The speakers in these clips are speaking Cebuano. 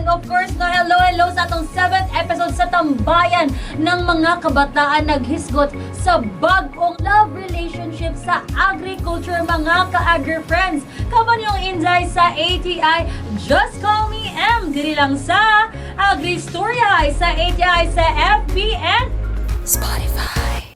Of course, no, hello, hello sa atong 7th episode sa tambayan ng mga kabataan naghisgot sa bag-ong love relationship sa agriculture, mga ka-agri-friends. Kaban yung Inday sa ATI, just call me M. Diri lang sa Agri-Storya sa ATI sa FB and Spotify.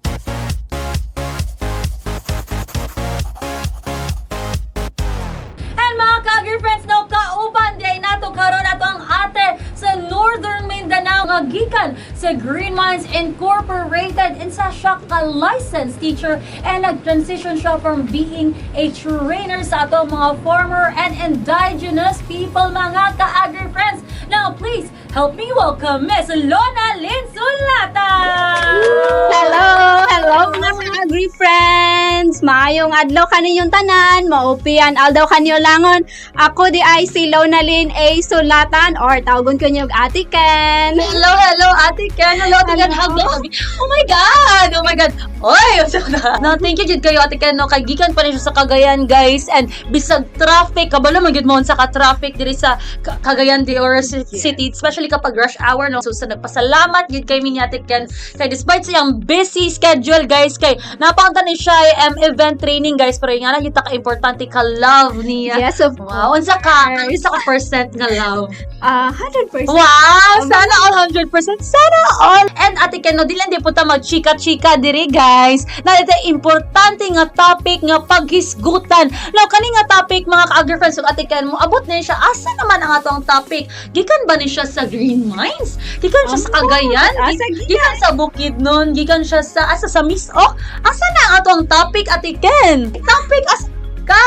And mga ka-agri-friends, no, kauban di ay nato karon ato ang ate sa Northern Mindanao nga gikan sa Green Mines Incorporated, and sa siya ka licensed teacher and nag-transition siya from being a trainer sa ato mga farmer and indigenous people, mga ka-agri-friends. Now, please help me welcome Miss Lona Lynn Sulatan! Hello! Hello mga ka-agri friends! Maayong adlaw kaninyong tanan, maupian aldaw kanyo langon. Ako di ay si Lonalyn A. Sulatan or tawagon ko niyo og Ate Ken. Hello, hello, Ate Ken. Hello, Ate Ken. Hello. Hug na kami. Oh my God! Oh my God! Oy! No, thank you jud kayo, Ate Ken. No, kay gikan pa rin siya sa Cagayan, guys. And bisag traffic, kabalo man gyud mo sa ka-traffic diri sa Cagayan de Oro City, especially kapag rush hour, no. So, sa nagpasalamat gyud kay mi ni Ate Ken. Kay despite sa iyang busy schedule, guys, kay napaunta ni siya event training, guys. Pero yung nga na, yung taka-importante ka love niya. Yes, of Wow, unsa ka percent nga love? Ah, 100%. Wow! Sana all 100%! Sana all! And Ate Ken, no, di lang di po ta mag-chika-chika diri, guys. Na ito importante nga topic nga paghisgutan. Now, kani nga topic, mga ka-agri-friends, ug Ate Ken, mo abot na siya. Asa naman ang atong topic? Gikan ba ni siya sa Green Mines? Gikan siya sa Ambot. Cagayan? Asa gikan? Gikan sa Bukidnon? Gikan siya sa, asa sa Misok? Asa na ang atong topic, Ate Ken? Topic, asa ka?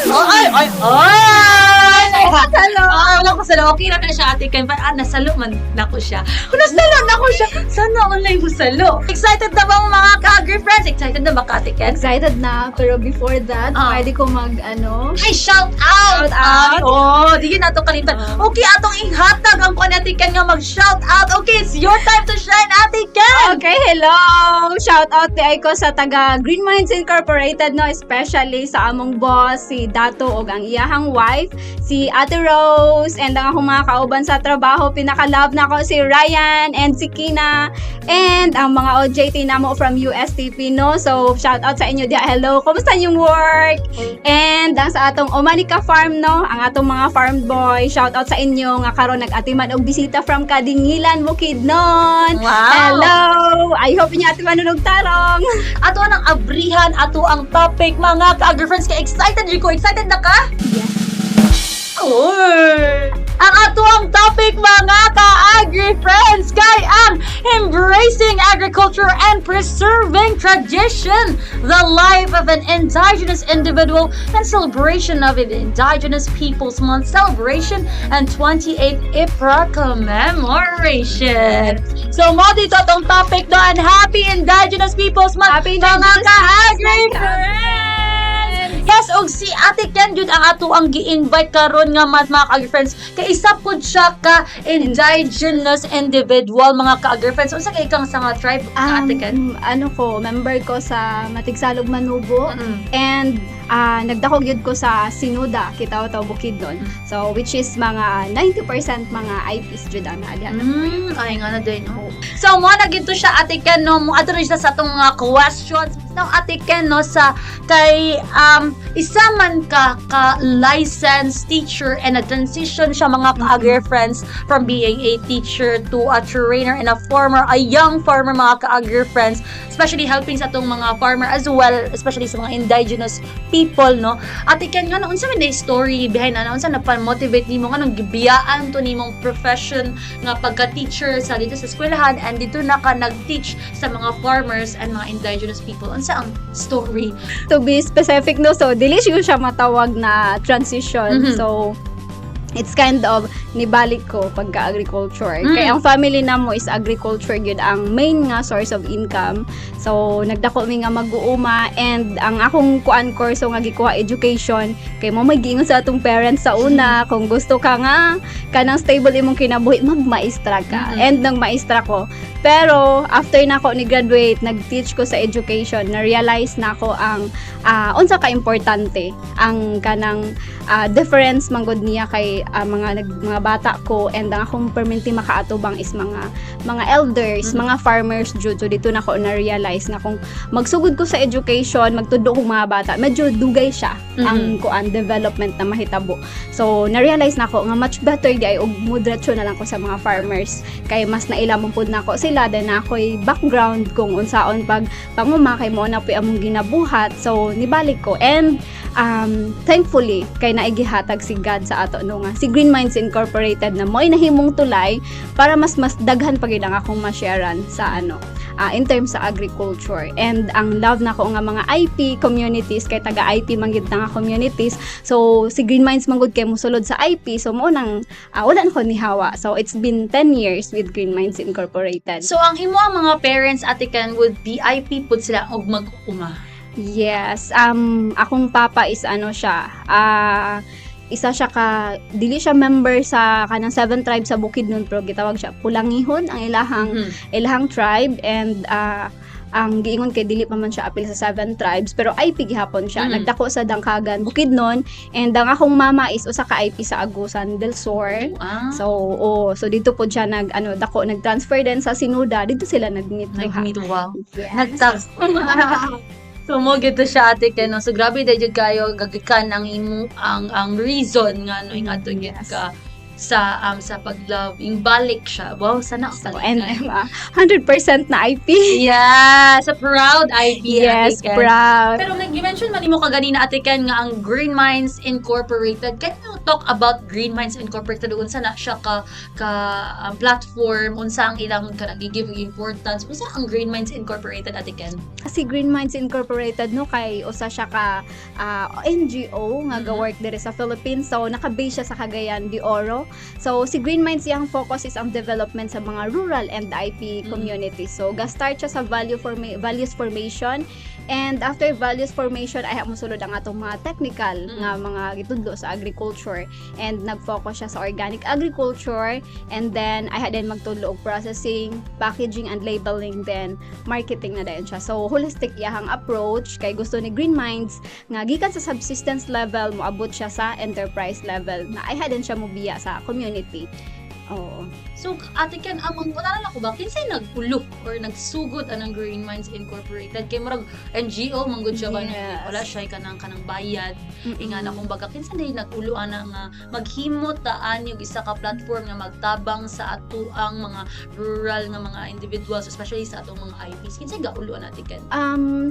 Oh, ay, ay, ay! Hello! Ah, wala ko salo. Okay na na siya, Ate Ken. Ah, nasalo man nako siya. Kung nasalo nako siya, sana online mo salo. Excited na ba ang mga ka-agri friends? Excited na ba ka, Ate Ken? Excited na, pero before that, pwede ko mag ano? Ay, shout out! Shout out. Ay, oh, di yun nato kalimutan. Okay, atong ihatag ang kuan ni Ate Ken nga mag-shout out. Okay, it's your time to shine, Ate Ken! Okay, hello! Shout out di ay ko sa taga Green Minds Incorporated, no, especially sa among boss si Dato og ang iyahang wife si Ate Rose, and ang akong mga kauban sa trabaho, pinaka-love na ko si Ryan and si Kina and ang mga OJT namo from USTP, no. So shout out sa inyo diha. Hello, kumusta yung work? And ang sa atong Omanica Farm, no, ang atong mga farm boy, shout out sa inyo nga karon nag-atiman og bisita from Kadingilan, Bukidnon. Wow! Hello! I hope inyo ati manunog tarong. Ato ang abrihan, ato ang topic, mga ka-agri friends. Kay excited jud ko. Excited na ka? Yes. Oy! Ang ato ang topic, mga ka-agri friends, kay ang embracing agriculture and preserving tradition, the life of an indigenous individual and celebration of an Indigenous Peoples Month celebration and 28th IPRA commemoration. So mo dito atong topic no, and happy Indigenous Peoples Month, Happy mga Indigenous ka-agri Peoples Month, friends! Yes, og si Ate Ken jud ang ato ang gi-invite karon nga mga ka-agri-friends kay isa pud siya ka indigenous individual, mga ka-agri-friends. Unsa kay ikang sa nga tribe, Ate Ken? Ano ko, member ko sa Matigsalog Manubo and nagdako gyud ko sa Sinuda, Kitaw-Taw, Bukidnon. So which is mga 90% mga IPs jud ang naa diha. Ay nga na din. Oh. So, mo na gito siya, Ate Ken, no? Mo ato rin siya sa atong mga questions. Now, Ate Ken, no, sa kay isa man ka ka licensed teacher and a transition siya, mga ka-agri friends, from being a teacher to a trainer and a farmer, a young farmer, mga ka-agri friends, especially helping sa atong mga farmer as well, especially sa mga indigenous people, no? Ate Ken, nga na unsa man na story behind ana, unsa na pa-motivate nimo nga nang gibiyaan to nimong profession nga pagka-teacher sa dito sa eskwelahan and dito na ka nag-teach sa mga farmers and mga indigenous people? Unsa ang story? To be specific, no, so dili siya matawag na transition. So it's kind of nibalik ko pagka-agriculture. Kaya ang family namo is agriculture gyud ang main nga source of income. So nagdako mi nga mag-uuma and ang akong kuan kurso nga gikuha, education, kay mo may giingon sa atong parents sa una, kung gusto ka nga kanang stable imong kinabuhi, magmaestra ka. And nang maestra ko. Pero after na ako ni graduate, nag-teach ko sa education, na-realize na ako ang unsa ka importante ang kanang difference manggod niya kay mga nag, mga Mga bata ko and ang akong perminti makaatubang is mga elders, mga farmers jud. So dito na ko na realize nga kung magsugod ko sa education, magtudlo kong mga bata, medyo dugay siya ang kuan, development na mahitabo. So na-realize na ko nga much better di ay og mudiretso na lang ko sa mga farmers kay mas naila man pud nako sila, then ako'y background kung unsaon pag panguma kay mo na po'y among ginabuhat. So nibalik ko and thankfully kay naigihatag si God sa ato no nga si Green Minds Incorporated na mo'y nahimong tulay para mas daghan pa gid ang akong ma-sharean sa ano, in terms sa agriculture and ang love nako nga mga IP communities kay taga IP man gid nga communities. So si Green Minds man gud kay mosulod sa IP, so mo nang wala na ko nihawa. So it's been 10 years with Green Minds Incorporated. So ang imo ang mga parents, Ate Ken, would be IP pud sila og mag-uma? Yes. Akong papa is ano siya, isa siya ka, dili siya member sa kanang seven tribes sa Bukidnon pero gitawag siya Pulangihon ang ilahang ilahang tribe and ang giingon kay dili pa man siya apil sa seven tribes pero IP gihapon siya. Nagdako sa Dangkagan, Bukidnon, and ang akong mama is usa ka IP sa Agusan del Sur. So oh, so dito po siya nag ano, dako, nag-transfer din sa Sinuda, dito sila nag-meet duha. Nag-meet, wow. Yes. Nagtag. So mo gito siya, Ate Ken, no? So grabe dahil jud kayo gagikan ang imo ang reason nga no ingadto gyud ka sa pag-love, yung balik siya. Wow, sana So, all. and I'm 100% na IP. Yeah, sa proud IP, Yes, Ate Ken. proud. Pero nag-mention man nimo kaganina, Ate Ken, nga ang Green Minds Incorporated. Can you talk about Green Minds Incorporated? Unsa na siya ka platform? Unsa ang ilang kanang give importance? Unsa ang Green Minds Incorporated, Ate Ken? Kasi Green Minds Incorporated no kay usa siya ka NGO nga ga-work diri sa Philippines. So naka-base siya sa Cagayan de Oro. So si Green Minds, iyang focus is ang development sa mga rural and IP communities. So ga-start siya sa values formation and after values formation ay mosulod ang atong mga technical nga mga gitudlo sa agriculture and nag-focus siya sa organic agriculture and then ay din magtudlo og processing, packaging and labeling, then marketing na dayon siya. So holistic iyahang approach kay gusto ni Green Minds nga gikan sa subsistence level moabot siya sa enterprise level na ay din siya mobiya sa community. Oo. So, Ate Ken, ang wala na ko ba, kinsay nag-ulo or nagsugod anang Green Minds Incorporated? Kay murag NGO man gud siya ba? Yes. Wala siya kanang bayad. Inga na kumbaga kinsa day nag-ulo ana nga maghimot taan yung isa ka platform nga magtabang sa ato ang mga rural nga mga individuals, especially sa atong mga IPs? Kinsa gaulo ana, Ate Ken?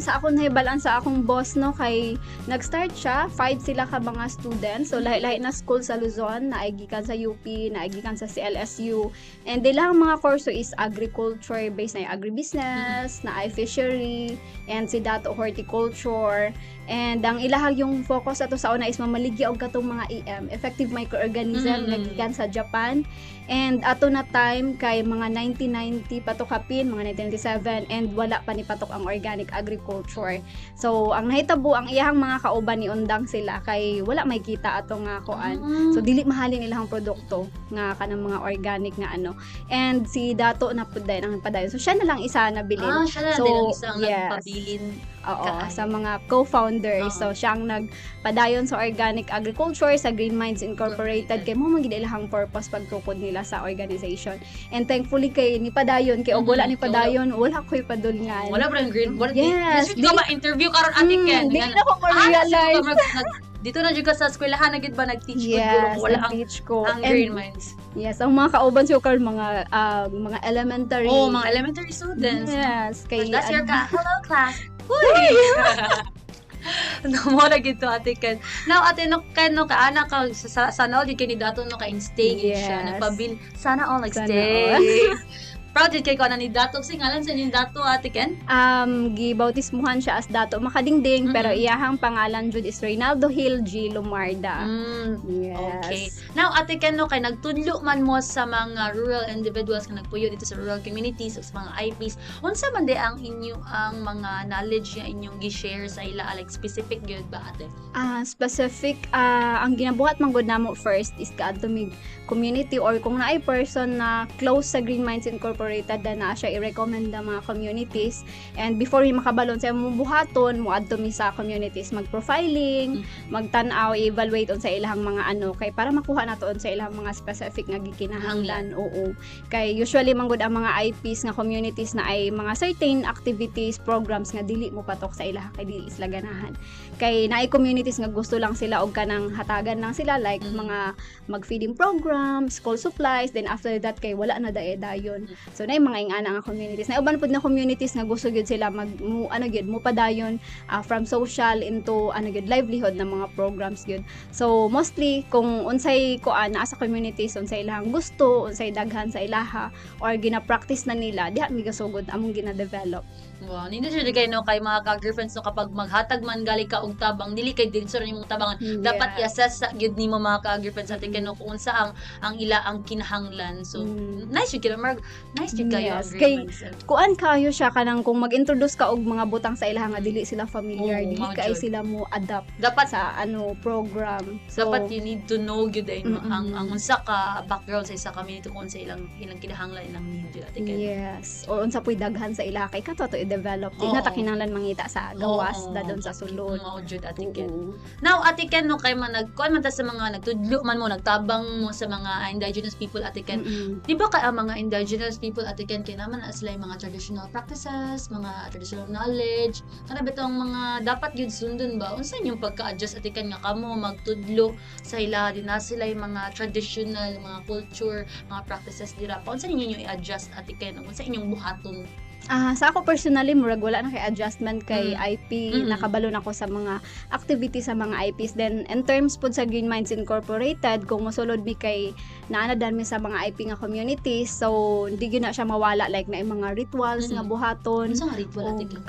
Sa akong nahibalan sa akong boss no kay nag-start siya, five sila ka mga students. So lahi-lahi na school sa Luzon, naay gikan sa UP, naay gikan sa CLSU. And ilang mga kurso is agriculture based, na agribusiness, na fishery, and si Dato horticulture. And ang ilahang yung focus ato sa una is mamaligya og katong mga EM, effective microorganism nga gikan sa Japan. And ato na time kay mga 1990 pa to kapin, mga 1997, and wala pa ni patok ang organic agriculture. So ang nahitabo, ang iyahang mga kauban ni undang sila kay wala may kita ato nga kuan. So dili mahalin ilahang produkto nga kanang mga organic nga ano. And si Dato na pud dayon ang padayon. So siya na lang isa na bilin. Ah, siya na So, din ang isang yes. nagpabilin. Oo, Kaayo. sa mga co-founders. Oo. So siya ang nagpadayon sa organic agriculture sa Green Minds Incorporated kay mo man gid ilahang purpose pagtukod nila sa organization. And thankfully kay ni padayon kay og wala ni padayon, wala ko'y padulngan. Wala ba ang green? Wala, Yes, di, di, ka ma-interview karon, Ate Ken. Di na ko ma-realize. Dito na jud ka sa eskwelahan na gid ba nag-teach gud Yes, guro? Wala ang nag-teach ko. ang And, Green Minds. Yes, ang mga kauban siya karon mga elementary. Oh, mga elementary students. Yes, kay That's your ka. Hello, class. Uy! No mo na gito, Ate Ken. Now, Ate no Ken no kaana ka sana all jud kay ni Dato no ka in-stay gid siya Yes. nagpabil. Sana all Sana nagstay. Proud jud kay ko na ni Dato. Kasi ngalan sa inyong Dato, Ate Ken? Gibautismuhan siya as Dato Makadingding pero iyahang pangalan jud is Reynaldo Hill G. Lumarda. Yes. Okay. Now, Ate Ken, no, kay nagtudlo man mo sa mga rural individuals nga nagpuyo dito sa rural communities o sa mga IPs, unsa man di ang inyo ang mga knowledge nga inyong gi-share sa ila, like specific gyud ba, Ate? Ah, specific, ang ginabuhat man gud namo first is kaadto mig community or kung naay person na close sa Green Minds Incorporated. Incorporated na siya i-recommend ng mga communities. And before mi makabalo unsa among buhaton, moadto mi sa communities, mag-profiling, magtan-aw, i-evaluate unsa ilahang mga ano kay para makuha nato unsa ilahang mga specific nga gikinahanglan. Oo. Kay usually manggod ang mga IPs nga communities na ay mga certain activities, programs nga dili mo patok sa ilaha kay dili sila ganahan. Kay naay communities nga gusto lang sila og kanang hatagan lang sila, like mga mag-feeding program, school supplies, then after that kay wala na dae dayon. So naay mga ingana nga communities. Naay uban pud na communities nga gusto gyud sila mag mo ano gyud mo padayon from social into ano gyud, livelihood na mga programs gyud. So mostly kung unsay kuan naa sa communities, unsay ilahang gusto, unsay daghan sa ilaha or gina-practice na nila, diha mi gasugod among gina-develop. Wow, nindot siya kay no, kay mga ka-girlfriends no, kapag maghatag man gali ka og tabang, dili kay diretso ra nimong tabangan. Dapat i-assess sa gyud nimo, mga ka-girlfriends, Ate Ken, no, kung unsa ang ila ang kinahanglan. So nice jud kay marag nice jud kayo Yes, ang kay girlfriends. Kuan kayo siya, kanang kung mag-introduce ka og mga butang sa ilaha nga dili sila familiar, dili mao kay jud. Sila mo adapt Dapat sa ano program. So, dapat you need to know gyud ay no, ang unsa ka background sa isa community, kung unsa ilang kinahanglan, ilang need jud, Ate Ken. Yes. Or unsa po'y daghan sa ilaha kay kato to i-develop. Di na ta kinahanglan mangita sa gawas, dadon sa sulod. Mao jud, Ate Ken. Oo. Now, Ate Ken, no, kay man nagkuan man ta sa mga nagtudlo man mo, nagtabang mo sa mga indigenous people, Ate Ken. Di ba kay ang mga indigenous people, Ate Ken, kay naman na sila yung mga traditional practices, mga traditional knowledge, kana bitong mga dapat gyud sundon ba? Unsa inyong pagka-adjust, Ate Ken, nga kamo magtudlo sa ila din na sila yung mga traditional, mga culture, mga practices dira pa? Unsa ninyo i-adjust, Ate Ken? Unsa inyong buhaton? Ah, sa ako personally, murag wala na kay adjustment kay IP, nakabalo na ko sa mga activities sa mga IPs. Then in terms pod sa Green Minds Incorporated, kung mosulod mi kay naa na dan mi sa mga IP nga communities, so hindi gyud na siya mawala, like na mga rituals nga buhaton. Unsa nga ritual, Ate Ken?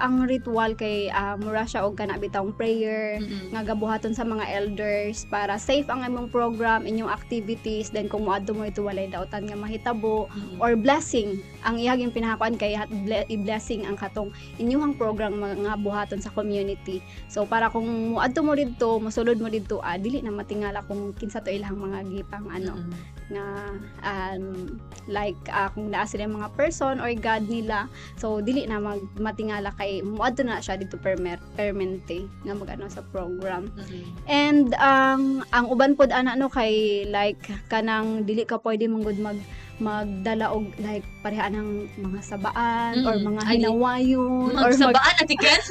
Ang ritual kay mura siya og kana bitawng prayer nga gabuhaton sa mga elders para safe ang imong program, inyong activities, then kung moadto mo ito walay dautan nga mahitabo or blessing ang iyang yung pinahakuan kay i-blessing ang katong inyuhang program mga buhaton sa community. So para kung moadto mo didto, mosulod mo didto, dili na matingala kung kinsa to ilang mga gipang ano nga like kung naa sila yung mga person or god nila, so dili na mag matingala kay moadto na siya dito permanente nga mag-ano sa program. And ang uban pod ana no, kay like kanang dili ka pwede manggod magdala og like pareha ng mga sabaan or mga Ay, hinawayon or mag Magsabaan, Ate Ken?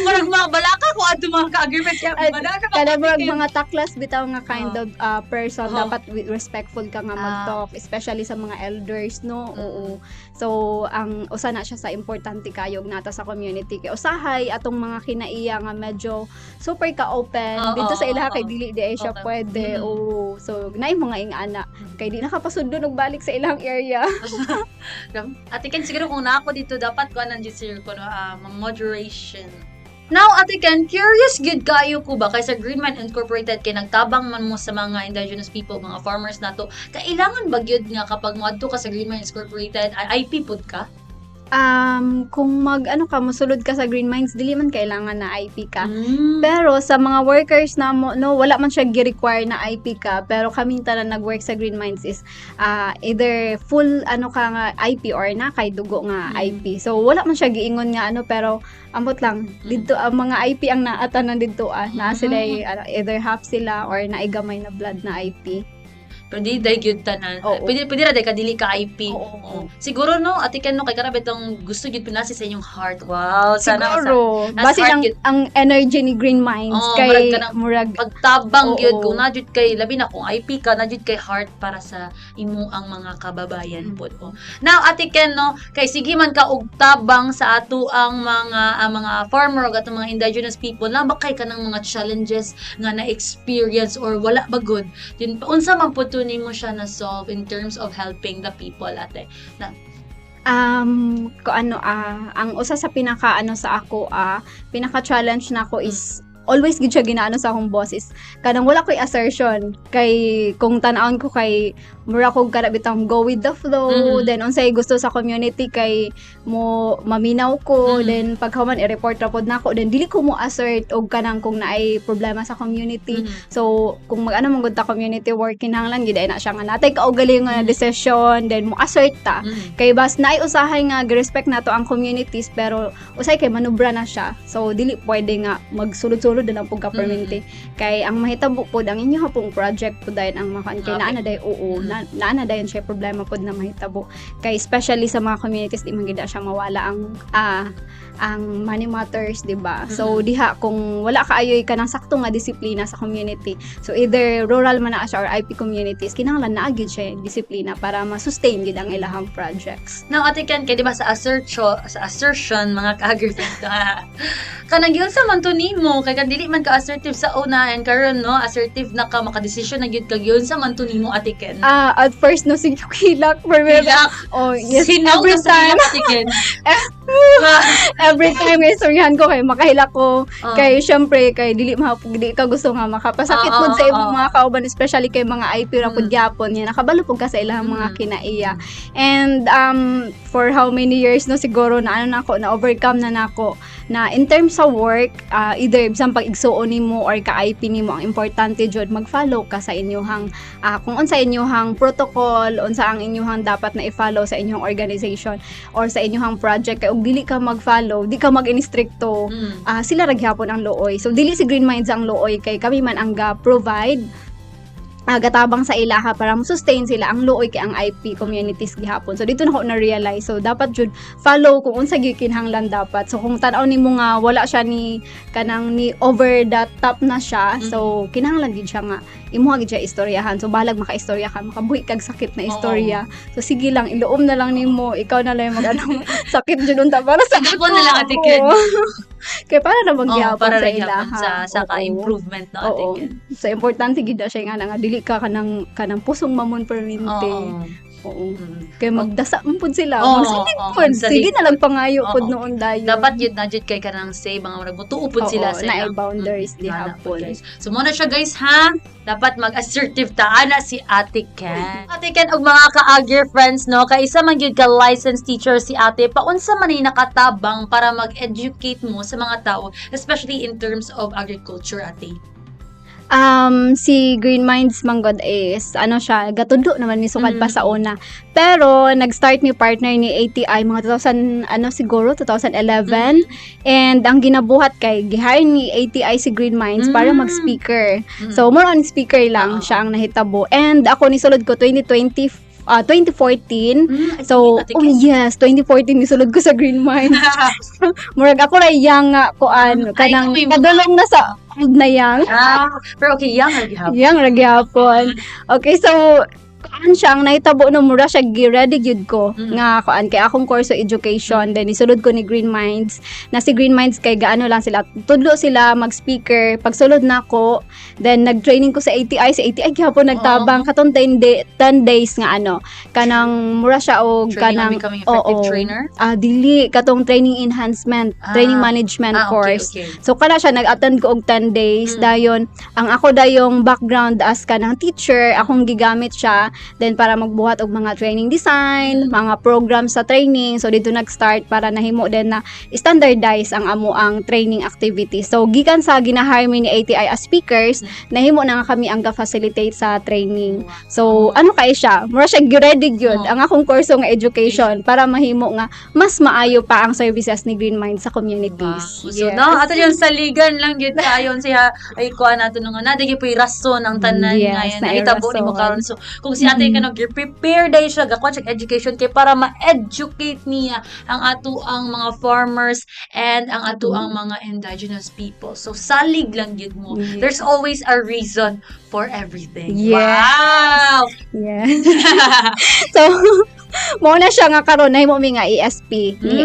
Murag mga balaka ko adto, mga ka-agreement kaya Ay, balaka ko, kada Ate murag Ken. Mga taklas bitaw nga kind of person, dapat respectful ka nga mag-talk, especially sa mga elders no. Oo, so ang usa na siya sa importante kayog nata sa community kay usahay atong mga kinaiya nga medyo super ka open dito sa ilaha kay dili di ay siya pwede. Oo, so naay mga ingana kay di nakapasundon og balik sa ilang area. Ate Ken, siguro kung na ako dito, dapat ko nang sir ko no, moderation. Now, Ate Ken, curious gyud kayo ko ba kay sa Green Mind Incorporated kay nagtabang man mo sa mga indigenous people, mga farmers nato. Kailangan ba gyud nga kapag moadto ka sa Green Mind Incorporated, ay IP pud ka? Kung mag ano ka, mosulod ka sa Green Minds, dili man kailangan na IP ka. Pero sa mga workers na mo, no, wala man siya gi-require na IP ka, pero kaming tanan nag-work sa Green Minds is either full ano ka nga IP or na kay dugo nga IP. So wala man siya giingon nga ano, pero ambot lang didto ang mga IP ang naatanan didto naa sila ano, either half sila or naigamay na blood na IP. Pero di dai gyud tanan. Oo. Pwede ra dai ka dili ka IP. Oo. Oo. Siguro no, Ate Ken no, kay kana bitong gusto gyud pinasi sa inyong heart. Wow, sana Siguro, nasa base heart lang yun. Ang energy ni Green Minds Oo, kay murag kanang murag pagtabang gyud kung na jud kay, labi na kung IP ka, na jud kay heart para sa imo ang mga kababayan pod. Oh. Now, Ate Ken no, kay sige man ka og tabang sa ato ang mga farmer ug atong mga indigenous people, na ba kay kanang mga challenges nga na-experience or wala ba gud din, unsa man pud to nimo siya na solve in terms of helping the people, ate? Ko ano ang usa sa pinaka ano sa ako, pinaka challenge nako is always gid siya ginaano sa akong boss is kanang wala ko'y assertion kay kung tan-awon ko kay mura kog kana bitang go with the flow, then unsay gusto sa community kay mo maminaw ko, then pagkahuman i-report ra pod nako, then dili ko mo assert og kanang kung naay problema sa community. So kung mag-ano man gud ta community work, kinahanglan gid ay na siya nga natay kaugalingon nga decision, then mo assert ta. Kay bas naay usahay nga gi-respect nato ang communities, pero usay kay manubra na siya. So dili pwede nga magsulod-sulod na lang pud ka permente. Kay ang mahitabo pod, ang inyo pong project pod dayon ang makuan kay naa na day, oo, naa na dayon siya problema pod na mahitabo. Kay especially sa mga communities, di man gid na siya mawala ang money matters, di ba? So diha kung wala kaayoy kanang sakto nga disiplina sa community. So either rural man na siya or IP communities, kinahanglan naa gyud siya disiplina para ma-sustain gid ang ilahang projects. Now, Ate Ken, kay di ba sa assertion, mga ka-agri, kanang giunsa man to nimo kay kan dili man ka assertive sa una and karon, no, assertive na ka, makadesisyon na gyud ka, giunsa man to nimo, Ate Ken? Ah, at first, no, sige hilak for me. Hilak. Oh, yes, Sinaw every ka sa time. Hilak, Ate Ken. Every time may istoryahan ko kay makahilak ko. Oh. Kay syempre kay dili mahapog, di ka gusto nga makapasakit pod sa imong mga kauban, especially kay mga IP ra pud gyapon yan. Nakabalo pud ka sa ilang mga kinaiya. And for how many years, no, siguro na ano nako, na overcome na nako na in terms sa work, either bisan pag igsuon nimo or ka IP nimo, ang importante jud mag-follow ka sa inyong kung unsa inyong protocol, unsa ang inyong dapat na i-follow sa inyong organization or sa inyong project. Kay og dili ka mag-follow, di ka mag-instrikto, sila ra gyapon ang luoy. So dili si Green Minds ang luoy kay kami man ang ga provide, gatabang sa ilaha para mo-sustain sila. Ang luoy kay ang IP communities gihapon. So dito na ko na realize. So dapat jud follow kung unsa gyud kinahanglan dapat. So kung tan-aw nimo nga wala siya ni kanang ni over the top na siya, so kinahanglan gid siya nga imuha gid siya istoryahan. So balag makaistorya ka, makabuhi kag sakit na istorya. So sige lang, iluom na lang nimo, ikaw na lang yung mag-ano, sakit jud unta para sa Ako na lang, Ate Ken. Oo. Kay para na Oo, magyapon para sa ra gyapon ilaha. sa ka-improvement, no, Ate Ken. So importante gid na siya nga dili ka kanang pusong mamon permente. Oo. Kay magdasa man pud sila. Magsalig pud. Magsalig. Sige na lang pangayo pud noon dayon. Dapat yun na jud kay kanang say mga nagmutuo pud sila Oo, sa naay ilang boundaries Ana pud, gihapon. guys. So mo na siya, guys, ha. Dapat mag-assertive ta ana si Ate Ken. Ate Ken ug mga ka-agri friends, no, kay isa man gyud ka licensed teacher si Ate, paunsa man ni nakatabang para mag-educate mo sa mga tao, especially in terms of agriculture, Ate? Si Green Minds manggod is ano siya, gatudlo naman ni sukad pa sa una. Pero nag-start mi partner ni ATI mga 2000 ano siguro 2011, and ang ginabuhat kay gihire ni ATI si Green Minds para mag-speaker. So more on speaker lang siya ang nahitabo. And ako nisulod ko 2020, 2014. Ay, So, sige, Ate oh Ken. yes, 2014 nisulod ko sa Green Minds. Murag ako ra young nga kuan Ay, kanang ikaw may kadulong na sa old na young. Ah, pero okay, young ra gihapon. Young ra gyapon. Okay, so kuan siya, ang nahitabo no, mura siya gi-ready gyud ko nga kuan kay akong course sa education, then isulod ko ni Green Minds na si Green Minds kay gaano lang sila, tudlo sila mag-speaker. Pagsulod nako, then nag-training ko sa ATI. Sa ATI gyapon nagtabang katong 10 day, 10 days nga ano kanang mura siya og Training on kanang becoming effective oo. Trainer? Ah, dili, katong training enhancement, training management course. So kana siya, nag-attend ko og 10 days. Dayon ang ako dayong background as kanang teacher, akong gigamit siya then para magbuhat og mga training design, mga program sa training. So dito nag-start para nahimo din na standardize ang amo ang training activity. So gikan sa ginahire mi ni ATI as speakers, nahimo na nga kami ang ga-facilitate sa training. So ano kay siya? Mura siya ready gyud ang akong kurso nga education para mahimo nga mas maayo pa ang services ni Green Mind sa communities. Wow. So, no, ato yung saligan lang gyud kayon siya ay kuan nato nga na gyud po'y rason ang tanan Yes, nga yan naay nahitabo nimo rason. karon. So kung si Ate kanog prepare dahil siya gakuan siya education kay para ma-educate niya ang ato ang mga farmers and ang ato ang mga indigenous people. So salig lang gyud mo. There's always a reason for everything. Yes. Wow. Yeah. So, Mao na siya nga karon nahimo mi nga ESP ni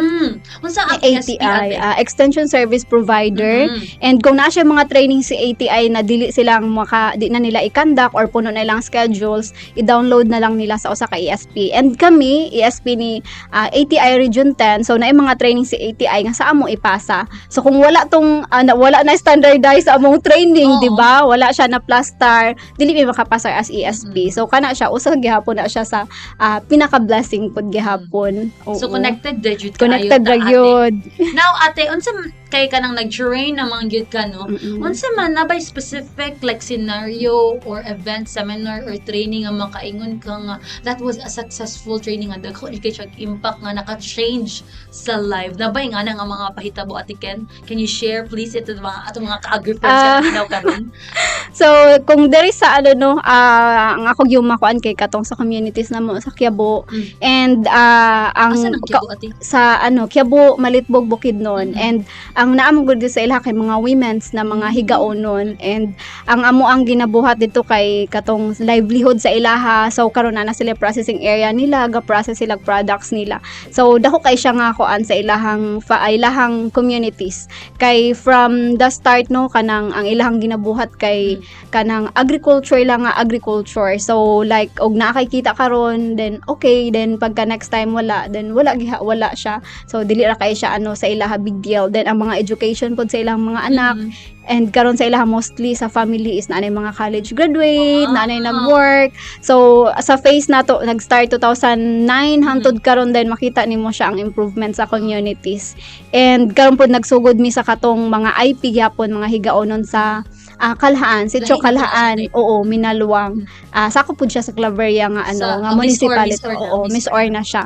Unsa ang ESP, ATI, ate? Extension Service Provider. And kung naa siya mga training si ATI na dili silang maka di na nila i-conduct or puno na ilang schedules, i-download na lang nila sa usa ka ESP. And kami, ESP ni ATI Region 10, so naay mga training si ATI nga sa amo ipasa. So kung wala tong wala na standardized sa among training, di ba? Wala siya na plaster, dili mi makapasa as ESP. So kana siya, usa gihapon na siya sa pinaka-blessing pud gihapon. Oo. So connected ra jud Connected kaayo ra ta, ate. gyud. Now ate, unsa kay kanang nag-train na mga gyud ka, no? Unsa man na by specific like scenario or event, seminar or training nga makaingon ka nga that was a successful training nga dagko kay siya impact nga naka-change sa life na ba nga na nga mga pahitabo, Ate Ken? Can you share please ito mga atong mga ka-agri-friends daw karon? So, kung diri sa ano no, ang ako yung makuan kay katong sa communities na mo sa Quiabo and ang Asa nang Quiabo, ate? Sa ano, Quiabo, Malitbog, Bukidnon. And ang naamo gud sa ilaha kay mga women's na mga higaonon and ang amo ang ginabuhat dito kay katong livelihood sa ilaha. So karon na na sila processing area nila, ga process sila products nila. So dako kay siya nga kuan sa ilahang communities kay from the start no, kanang ang ilahang ginabuhat kay kanang agriculture lang nga agriculture. So like og naa kay kita karon, then okay, then pagka next time wala, then wala giha, wala siya. So dili ra kay siya ano sa ilaha big deal. Then ang mga education pod sa ilang mga anak and karon sa ilaha mostly sa family is naanay mga college graduate, naanay nag-work. So sa phase nato nag-start 2009 hangtod karon, then makita nimo siya ang improvement sa communities. And karon pod nagsugod mi sa katong mga IP gyapon, mga higaonon sa Kalhaan, Sitio Lahi na Kalhaan, to. Oo, Minalwang. Sakop pud siya sa Claveria nga ano, Sa, nga Miss Or, municipality. Miss Or na, Oo, Miss Miss Or na siya.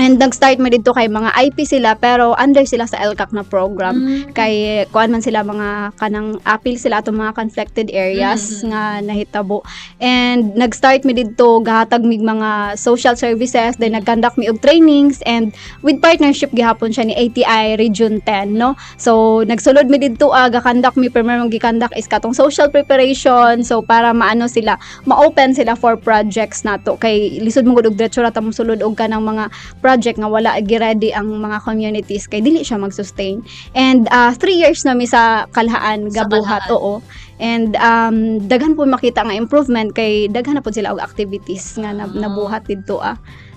And nag-start mo dito kay mga IP sila pero under sila sa LCAC na program kay kuan man sila mga kanang appeal sila atong mga conflicted areas nga nahitabo. And nag-start mi didto, gahatag mig mga social services, then nag-conduct mi og trainings and with partnership gihapon siya ni ATI Region 10, no? So nagsulod mi didto, ga-conduct mi, primero mong gi-conduct is katong social preparation, so para maano sila, ma-open sila for projects nato, kay lisod mo gud og diretso ra ta mosulod og kanang mga project nga wala gi-ready ang mga communities kay dili siya mag-sustain. And 3 years na mi sa Kalhaan Sa gabuhat. Kalhaan. Oo. And daghan po makita nga improvement kay daghan na po sila og activities nga nabuhat didto.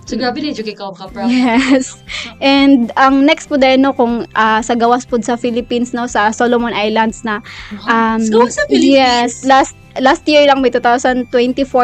So grabe din jud kay ka proud. Yes. And ang next po din no, kung sa gawas po sa Philippines no, sa Solomon Islands na Sa gawas sa Philippines? Yes, last last year lang, may 2024,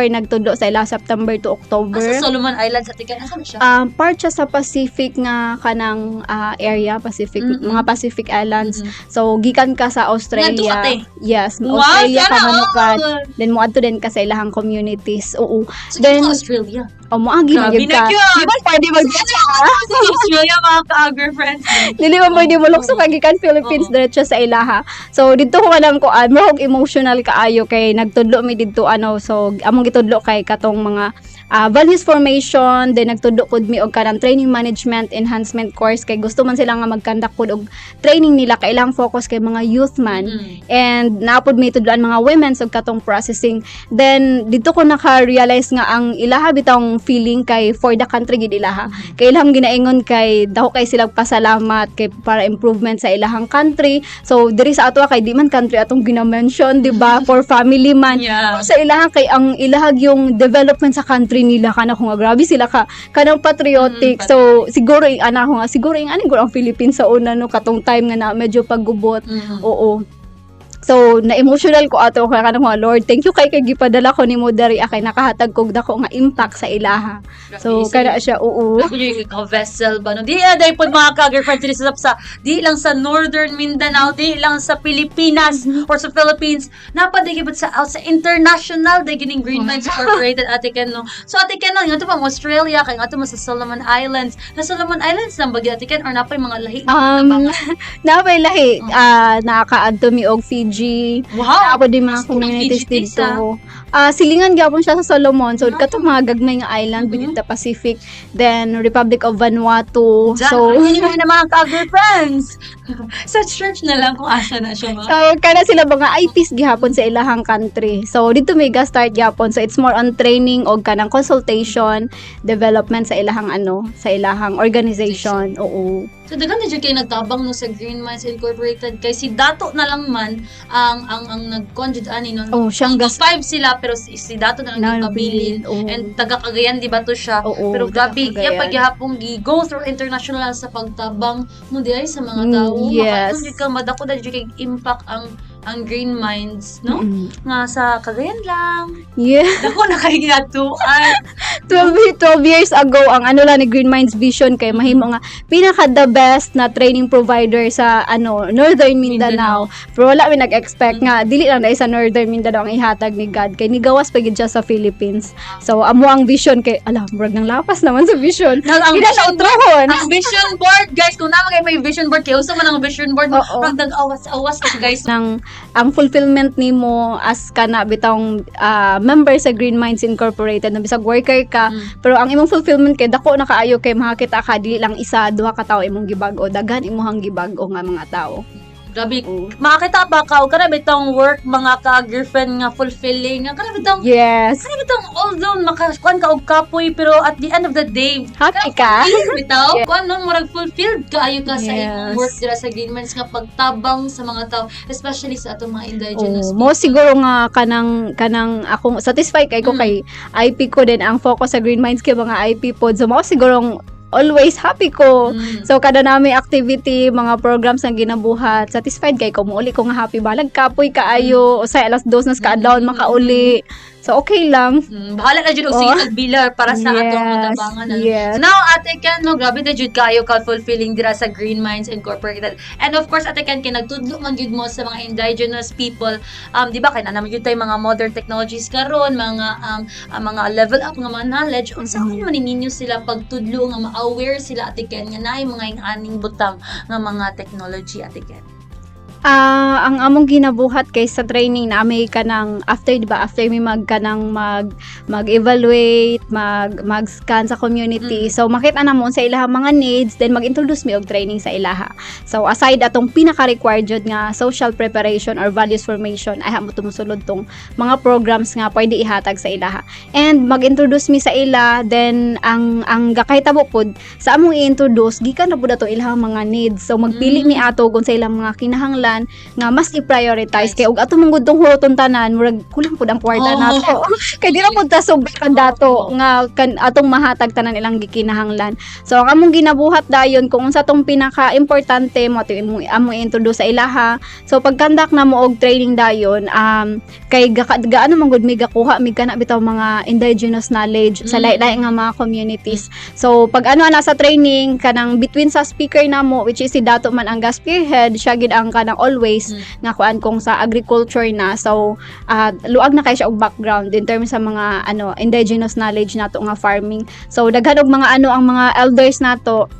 nagtudlo sa ila September to October. Asa Solomon Islands, Ate Ken? Asa na siya? Part siya sa Pacific nga kanang area, Pacific, mga Pacific Islands. So gikan ka sa Australia. Ngadto ka, te? Yes, Australia ka Sana manukan. all! Then moadto din ka sa ilahang communities. Oo. So, Then, dito ka Australia. O moagi man Grabe gyud na ka. gyud! Di ba pwede mag Sa Australia, mga ka-agri friends. Dili man pwede mo lukso ka gikan Philippines diretso sa ilaha. So didto ko kanang kuan, murag emotional kaayo kay nagtudlo mi didto ano, so among gitudlo kay katong mga values formation, then nagtudlo pud mi og kanang training management enhancement course kay gusto man sila nga mag-conduct pud og training nila, kailangan focus kay mga youth man. And naapod may tudloan mga women og katong processing. Then didto ko naka-realize nga ang ilaha bitawng feeling kay for the country gid ilaha. Kay ilahang ginaingon kay dako kay sila pasalamat kay para improvement sa ilahang country. So diri sa ato kay di man country atong gina-mention, di ba? For family man. Sa ilaha kay ang ilahag yung development sa country nila, kana ko nga grabe sila ka kanang patriotic. So siguro yung ana ko nga siguro yung ano ang Philippines sa una no, katong time nga na medyo paggubot. Oo. So, na-emotional ko ato kaya kanang mga, "Lord, thank you kay kay gipadala ko nimo diri kay nakahatag kog dako nga impact sa ilaha." So, kana siya, oo. Ako yung ka-vessel ba no? Di dahil po mga ka-girlfriend sila sa di lang sa Northern Mindanao, di lang sa Pilipinas or sa Philippines, napadigibot sa out sa international day gining Green Minds Incorporated, Ate Ken, no. So Ate Ken, no, nga to pang Australia, kay nga to mo sa Solomon Islands. Na Solomon Islands lang ba gyud, Ate Ken, or napay mga lahi? Napay lahi, nakakaadto mi og Fiji. Fiji. Wow! Naa din mga Gusto ng communities Fiji taste, dito. Ah, silingan gyapon siya sa Solomon. So katong mga gagmay nga island within the Pacific. Then Republic of Vanuatu. Diyan, So so, yun na mga ka-girlfriends. Sa church na lang kung asa na siya, ma. So, kana sila mga IPs gihapon sa ilahang country. So, dito may ga-start gihapon. So, it's more on training og kanang consultation, development sa ilahang ano, sa ilahang organization. Oo. So daghan na jud kay nagtabang, no, sa Green Minds Incorporated kay si Dato na lang man ang nagkuan jud ani, no. Oh, siyang gas Five sila pero si Dato na lang yung kabilin. Oo. And taga Cagayan di ba to siya? Oo, Pero grabe, taga iya Cagayan. paghihapong gi go through international sa pagtabang mo di ay sa mga tao. Yes. Makaton jud ka madako na jud kay impact ang Green Minds, no? Mm. Nga sa Cagayan lang. Yeah. Dako na kay ginatuan. 12 years ago, ang ano lang ni Green Minds Vision kay mahimo nga pinaka the best na training provider sa ano, Northern Mindanao. Pero wala mi nag-expect nga dili lang dahil sa Northern Mindanao ang ihatag ni God kay nigawas pa gid siya sa Philippines. So amo ang vision kay ala, murag nang lapas naman sa vision. Nang ang Hindi na siya utrohon. Ang vision board, guys, kung naman kayo may vision board, kay uso man ang vision board, Oo. pag nag-awas-awas ka, guys. Nang ang fulfillment nimo as kana bitong member sa Green Minds Incorporated na bisag worker ka, pero ang imong fulfillment kay dako na kaayo kay makakita ka dili lang isa duha ka tawo imong gibag-o, daghan imong gibag-o nga mga tao. Grabe. Oo. Makakita ba ka, o kana bitong work, mga ka-girlfriend nga fulfilling, nga kana bitong although makakuan ka og kapoy, pero at the end of the day, Happy ka? Bitaw, kuan no, murag fulfilled kaayo ka sa imong work dira sa Green Minds nga pagtabang sa mga tao, especially sa atong mga indigenous Oh, mo siguro nga kanang akong satisfied kay ko kay IP ko din ang focus sa Green Minds kay mga IP pod. So mao siguro always happy ko. So kada nami activity, mga programs ang ginabuhat, satisfied kay ko, muuli ko nga happy, balag kapoy kaayo, usay alas 2 nas kaadlawon makauli. So okay lang. Bahala na jud og sige tagbilar para sa atong matabangan, ano. Now, Ate Ken, no, grabe na jud kayo ka fulfilling dira sa Green Minds Incorporated. And of course, Ate Ken, kay nagtudlo man jud mo sa mga indigenous people. Di ba kay na naman jud tay mga modern technologies karon, mga ang mga level up nga mga knowledge. Unsa man ninyo sila pagtudlo nga ma-aware sila, Ate Ken, nga naay mga ing-aning butang nga mga technology, Ate Ken? Ah, ang among ginabuhat kay sa training na may kanang after, di ba, after mi mag kanang mag mag-evaluate, mag-scan sa community. So makita na mo sa ilahang mga needs, then mag-introduce mi og training sa ilaha. So aside atong pinaka-required jud nga social preparation or values formation, ay mo tumusulod tong mga programs nga pwede ihatag sa ilaha. And mag-introduce mi sa ila, then ang gakahitabo pod sa among i-introduce gikan na pud ato ilahang mga needs. So magpili mi ato kung sa ilang mga kinahanglan nga mas i-prioritize kay og ato mong gudtong huroton tanan, murag kulang pud ang kwarta nato. Kay di ra pud ta sobra kan dato nga kan atong mahatag tanan ilang gikinahanglan. So ang among ginabuhat dayon kung unsa tong pinaka-importante mo ato imong among i-introduce sa ilaha. So pag-conduct na mo og training dayon, kay gaano man gud mi gakuha mi kana bitaw mga indigenous knowledge sa lahi-lahi nga mga communities. So pag ano na sa training kanang between sa speaker namo, which is si Dato man ang spearhead, siya gid ang kanang always nga kuan kung sa agriculture na. So luag na kay siya og background in terms sa mga ano indigenous knowledge nato nga farming. So daghan og mga ano ang mga elders nato.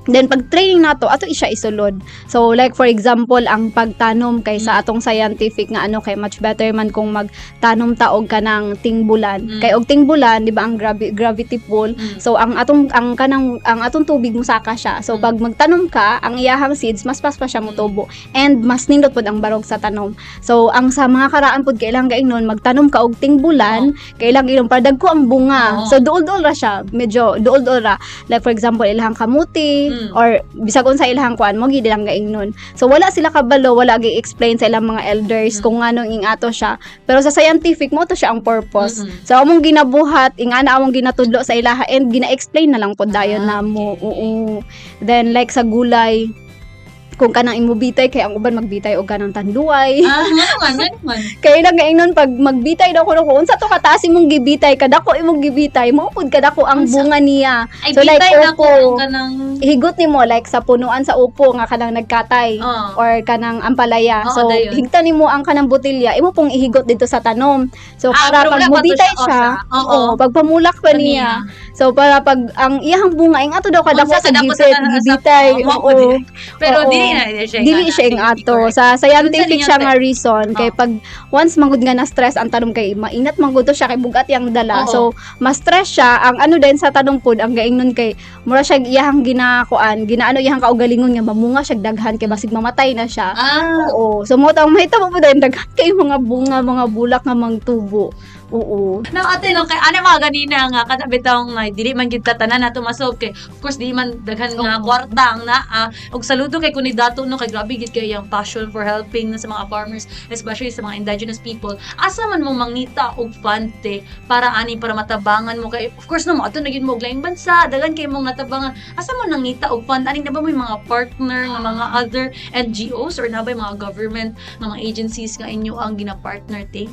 Then pag training nato ato siya isulod. So like for example, ang pagtanom kay sa atong scientific nga ano kay much better man kung magtanom ta og kanang tingbulan. Kay og tingbulan, di ba, ang gravity pull. So ang atong ang kanang ang atong tubig musaka siya. So pag magtanom ka, ang iyahang seeds mas pas pa siya motubo and mas nindot pod ang barog sa tanom. So ang sa mga karaan pod kailang gaingnon magtanom ka og tingbulan, kailang inom para dagko ang bunga. Oo. So duol-duol ra siya, medyo duol-duol ra. Like for example, ilahang kamuti or bisag unsa ilahang kuan mo gid lang gaingnon. So wala sila kabalo, wala gi-explain sa ilang mga elders kung nganong ingato siya. Pero sa scientific mo to siya ang purpose. So among ginabuhat, ingana among ginatudlo sa ilaha and gina-explain na lang pod dayon namo. Oo. Then like sa gulay, kung kanang imubitay kay ang uban magbitay og kanang tanduay. Ah, nga naman, nga naman. Kay lang gaingnon pag magbitay daw kuno kung unsa to kataas imong gibitay, kadako imong gibitay, mao pud kadako ang Unsa? bunga niya. Ay, So, like, bitay na ko upo. ang kanang Higot nimo like sa punuan sa upo nga kanang nagkatay or kanang ampalaya. Oo, So dayon. higtan nimo ang kanang botelya, imo pong ihigot dito sa tanom. So Ah, para pero pag wala pa to mubitay siya, oh, siya, oo. Oo, pag pamulak pa niya. So para pag ang iyahang bunga ing ato daw kadako Unsa sa kadako sa gibit, sa gibitay. oo, Oo. Pero Oo. di Dili na siya. Dili siya ing ato. Sa scientific Unsa siya ninyo, nga reason kay pag once manggod nga na stress ang tanom, kay mainat manggod to siya, kay bugat yang dala. So ma-stress siya. Ang ano din sa tanom pod, ang gaingnon kay mura siya iyahang ginakuan, ginaano iyahang kaugalingon nga mamunga siya daghan kay basig mamatay na siya. Oo. So mo tang mahitabo po din daghan kay mga bunga, mga bulak nga mangtubo. Oo. Now, ate, no, kay ano mga ganina nga kada bitawng nga dili man gid tanan nato masolve kay of course di man daghan nga kwarta ang naa. Og saludo kay kuni dato, no, kay grabe gid kay ang passion for helping na sa mga farmers, especially sa mga indigenous people. Asa man mo mangita og fund, te, para ani, para matabangan mo? Kay of course, no, mo ato na gyud mo og laing bansa, daghan kay mong natabangan. Asa mo nangita og fund ani? Na ba mo yung mga partner nga mga other NGOs or na ba yung mga government nga mga agencies nga inyo ang gina-partner, te?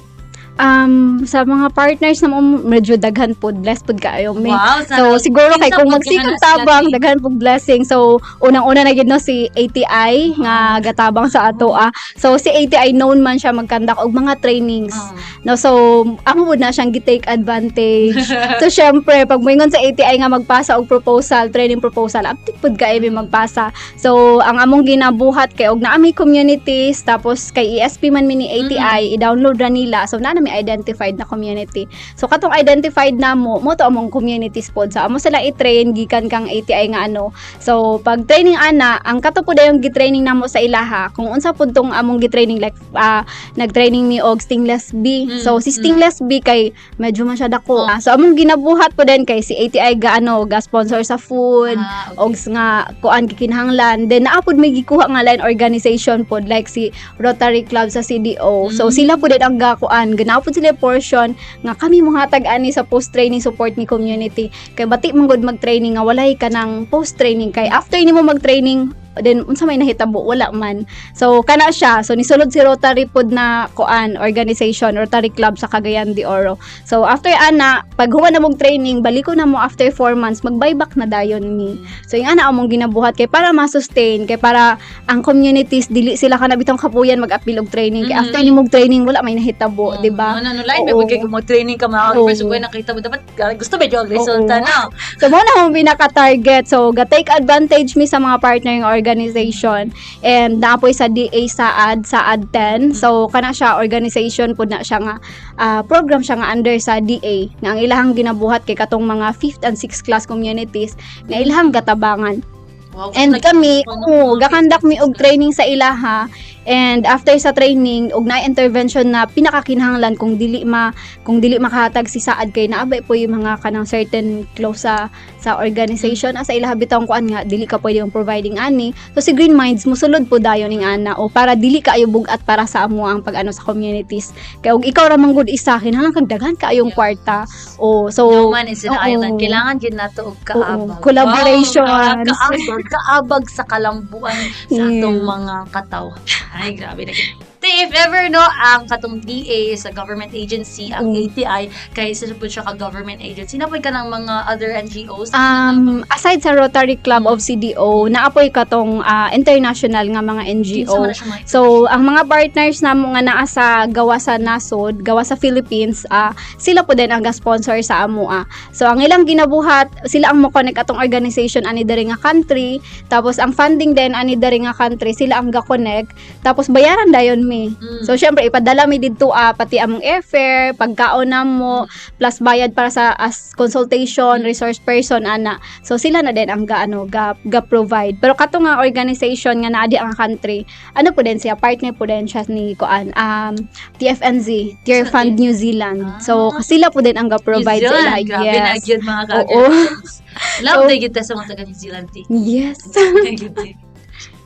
Sa mga partners na mo, medyo daghan pod, blessed pod kaayo mi. Wow. So siguro kay Kinsa kung pod magsikag nga na sila, tabang, te? Daghan pug blessing. So unang-una na gid, no, si ATI nga gatabang sa ato ah. So si ATI, known man siya mag-conduct og mga trainings. No, so amo pud na siyang gi-take advantage. So syempre pag moingon sa ATI nga magpasa og proposal, training proposal, aptik pud kaayo mi magpasa. So ang among ginabuhat kay og naa mi communities, tapos kay ESP man mi ni ATI, i-download ra nila. So naa na mi identified na community. So katong identified na mo, mo to among communities pod. So amo sila i-train gikan kang ATI nga ano. So pag training ana, ang kato pud yung gi-training namo sa ilaha, kung unsa pud tong among gi-training, like nag-training mi og stingless bee. So si stingless bee kay medyo man siya dako. So among ginabuhat po din kay si ATI ga ano, ga sponsor sa food og nga kuan gikinahanglan. Then naa pud may gikuha nga line organization pod, like si Rotary Club sa CDO. So sila pud din ang gakuan, ganaa pud sila portion nga kami mohatag ani sa post training support ni community, kay bati man gud mag-training nga walay ka ng post training, kay after nimo mag-training then unsa may nahitabo? Wala man. So kana siya. So nisulod si Rotary pod na kuan organization, Rotary Club sa Cagayan de Oro. So after ana, pag human na mong training, baliko na mo after 4 months, mag-buyback na dayon mi. So yung ana among ginabuhat kay para ma-sustain, kay para ang communities dili sila kana bitong kapuyan mag-apil og training kay after nimo training, wala may nahitabo, di ba? Ano, lain may kay mo training ka mga first ko nakita mo dapat gusto medyo ang resulta na. So mo na akong pinaka-target. So ga take advantage mi sa mga partnering organization and naapoy sa DA SAAD, SAAD 10. So kana siya organization pud na siya nga program siya nga under sa DA nga ang ilahang ginabuhat kay katong mga 5th and 6th class communities nga ilahang gatabangan. And kami, oo, ga-conduct mi og training sa ilaha, and after sa training og na intervention na pinakakinahanglan, kung dili makahatag si SAAD, kay naabay po yung mga kanang certain clause sa organization asa ilaha bitawng kuan nga dili ka pwede yung providing ani. So si Green Minds musulod po dayon ning ana o para dili kaayo bugat para sa amo ang pag-ano sa communities, kay og ikaw ra man gud isa, kinahanglan kag daghan kaayong kwarta o so No man is an island. Kailangan din nato og kaabag. Oo, collaborations. Wow, kaabag, kaabag sa kalambuan sa atong mga kataw. Ay, grabe na. Te, if ever, no, ang katong DA is a government agency, ang ATI, kay isa po siya ka government agency. Napoy ka ng mga other NGOs? Aside sa Rotary Club of CDO, naapoy katong international nga mga Kinsa NGO. man na siya mga So, ang mga partners namo nga naa sa gawa sa nasod, gawa sa Philippines, sila po din ang ga-sponsor sa amo. So, ang ilang ginabuhat, sila ang mo-connect atong organization ani diri nga country, tapos ang funding din ani diri nga country, sila ang ga-connect, tapos bayaran dayon mi. So, syempre, ipadala mi didto pati among airfare, pagkaon namo, plus bayad para sa as consultation, resource person, ana. So, sila na din ang ga, ano, ga provide. Pero kato nga organization nga naa di ang country, ano po din siya, partner po din siya ni kuan, TFNZ, Tear Fund New Zealand. So, sila po din ang ga provide New sa Zealand, ila. grabe na Yes. gyud mga Love na gyud ta sa mga taga New Zealand, te.